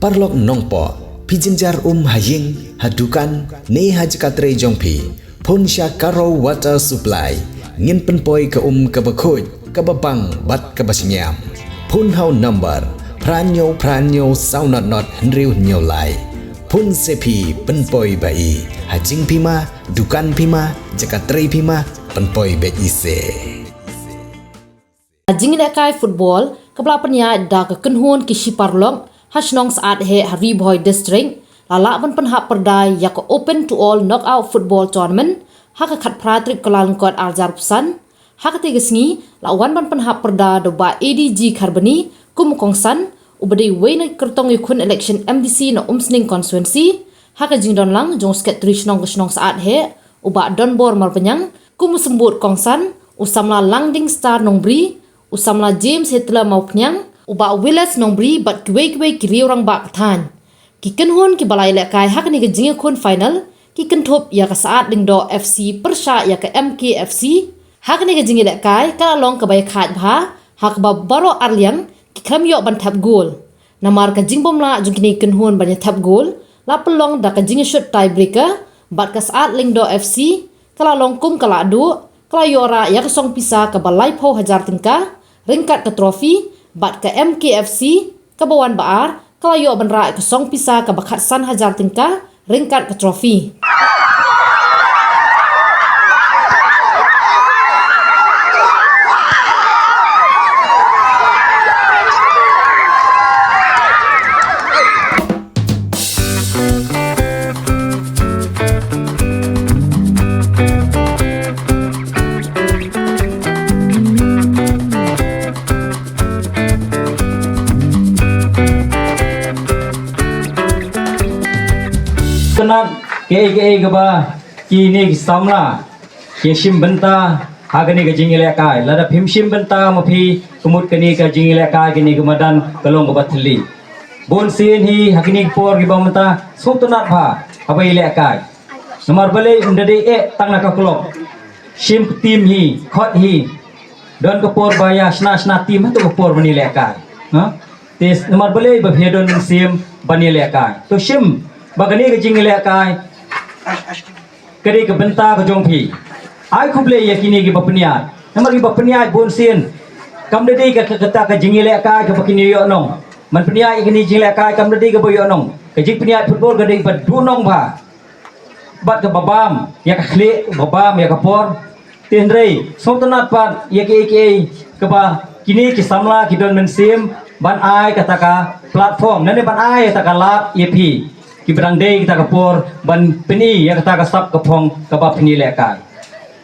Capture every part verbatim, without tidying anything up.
Paralok nongpoh, phi jynjar um ha ïing, ha dukan, ne ha jaka trei jong phi. Phone sha Karo Water Supply. Ngin pynpoi ka um kaba khuid, kaba bang, bad kaba shngiam. Phone ha u number phra hynñiew phra hynñiew saw not not hynriew hynñiew lai. Phone se phi pynpoi ba i. Ha jingphi ma, dukan phi ma, jaka trei phi ma, pynpoi beit i se. Ka jingïalehkai football kaba la pynïaid da ka kynhun ki shi paralok ha shnong Saat Heh ha Ri Bhoi District la lah ban pynhap pyrda ïa ka Open to All Knockout Football Tournament ha ka khatphra tarik Kyllalyngkot arhajar arphew san. Ha katei ka sngi la wan ban pynhap pyrda da u Bah A D G Kharbani kum u kongsan, uba dei uwei na ki kyrtong ïakhun election M D C na Umsning Constituency. Ha ka jingdon lang jong u Secretary Shnong ka shnong Saat Heh, u Bah Donbor Marbaniang, kum u symbud kongsan, u samla Langding Star Nongbri, u samla James Hitler Mawphniang, u Bah Willis Nongbri bad kiwei kiwei ki riew rangbah ka thaiñ. Ki kynhun kiba la ïalehkai ha kane ka jingïakhun final ki kynthup ïa ka Saat Lyngdoh F C pyrshah ïa ka M K F C. Ha kane ka jingïalehkai ka la long kaba ïakhaid bha, ha kaba baroh arliang ki khlem ïoh ban thep gol. Namar ka jingbymlah jong kine ki kynhun ban ïa thep gol la pynlong da ka jingïashut tiebreaker, bad ka Saat Lyngdoh F C ka la long kum ka la duh, ka la ïoh rah ïa ka song pisa kaba laiphew hajar tyngka ryngkat ka trophy, bad ka M K F C kaba wan ba ar ka la ïoh ban rah ïa ka song pisa kaba khatsan hajar tyngka ryngkat ka trophy. Kynat kaei kaei kaba kine ki samla ki shim bynta ha kane ka jingïalehkai. Lada phim shim bynta ma phi, ka mut kane ka jingïalehkai kane ka madan ka long kaba thylli. Bun sien hi ha kine ki por kiba mynta sngewtynnat bha haba ïalehkai. Namar balei? Ym da dei eh tang na ka club. Shim ka team hi, khot hi. Don ka por ba ïa shna shna team ha tu ka por ban ïalehkai. Ha? Te namar balei? Ba phi don mynsiem ban ïalehkai. To shim ba kane ka jingïalehkai ka dei ka bynta ka jong phi. Ai khublei ïa kine kiba pynïaid. Namar kiba pynïaid bun sien kam da dei ka, ka, kata ka jingïalehkai kaba kin ïoh nong. Ban pynïaid ïa kine jingïalehkai kam da dei kaba ïoh nong. Ka jingpynïaid football ka dei ba duh nong bha. Bad kaba bam ïa ka khlieh, kaba bam ïa ka por. Te hynrei sngewtynnat pat ïa kiei kiei kaba kine ki samla ki don mynsiem ban ai kata ka platform, lane ban ai kata ka lad ïa phi kiba dang dei kata ka por ban pyni ïa kata ka sap ka phong kaba phin ïalehkai.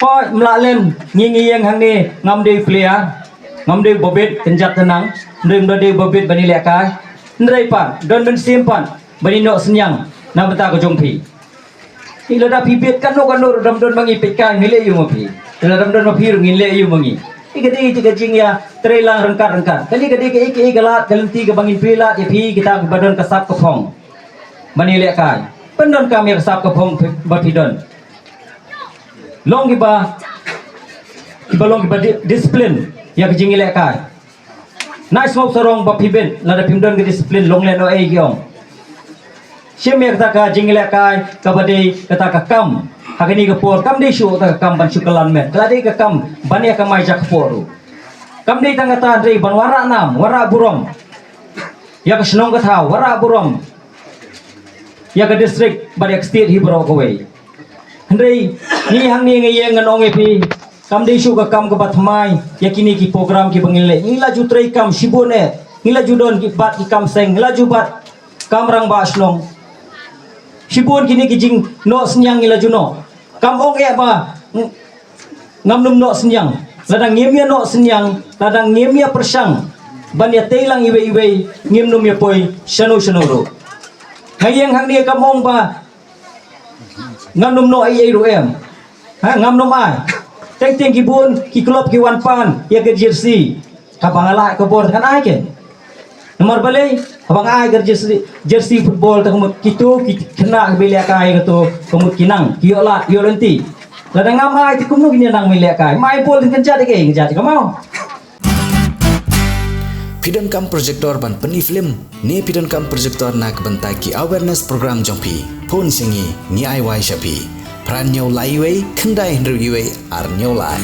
Hooid, ym lah lem, ngi ngi ïeng hangne, ngam dei u player, ngam dei u babit, kynjat tynang, ym dei, ym dei u babit ban ïalehkai. Hynrei pat don mynsiem pat ban ïehnoh synñiang na bynta ka jong phi. Te lada phi bit katno katno ruh, dam don ma ngi peit ka, ngin leh aïu ma phi? Te lada dam don ma phi ruh, ngin leh aïu ma ngi? Te ka dei, te ka jingïatreilang ryngkat ryngkat. Kane ka dei kaei kaei ka lad ka lynti kaba ngin plie lad ïa phi kita kiba don ka sap ka phong ban ïalehkai. Pyndonkam ïa ka sap ka phong ba phi don. Long kiba, kiba long kiba di-, discipline ïa ka jingïalehkai. Nai sngewsarong ba phi bit, lada phim don ka discipline long lehnohei ki ong. Shim ïa kata ka jingïalehkai kaba dei kata ka kam ha kane ka por, kam dei shuh kata ka kam ban shu kylla met, ka la dei ka kam ban ïa kamai jakpoh ruh. Kam dei tang kata, hynrei ban wanrah nam, wanrah burom ïa ka shnong ka thaw, wanrah burom ïa ka district bad ïa ka state hi baroh kawei. Hynrei ngi hangne ngi ïeng ngan ong ïa phi, kam dei shuh ka kam kaba thymmai ïa kine ki program kiba ngin leh. Ngi la ju trei kam shibun eh, ngi la ju don ki, bat ki kam seng, ngi la ju bat kam rangbah shnong. Shibun kine ki jingnoh synñiang ngi la ju noh. Kam ong eh ba ng-, ngam nym noh synñiang. Lada ngim ïa noh synñiang, lada ngim ïa pyrshang ban ïatei lang iwei iwei, ngim nym ïa poi shano shano ruh. Nga ïeng hangne kam ong ba ngam nym noh ei ei ruh em. Ha, ngam nym ai. Teng teng ki bun ki club ki wan pan ïa ka jersey. Haba nga lah ka bor te ngan ai kein. Namar balei? Haba nga ai ka jersey, jersey football te ka mut kito ki khynnah kiba ïalehkai kato ka mut ki nang, ki ïoh lad, ïoh lynti. Lada ngam ai te kumno kin ïa nang ban ïalehkai? Ym ai bol te kan jat ïa kaei, kan jat ïa ka maw. Phi donkam projector ban pyni film ne phi donkam projector na ka bynta ki awareness program jong phi? Phone sha ngi, ngi ai wai sha phi. Phra hynñiew lai wei khyndai hynriew wei ar hynñiew lai.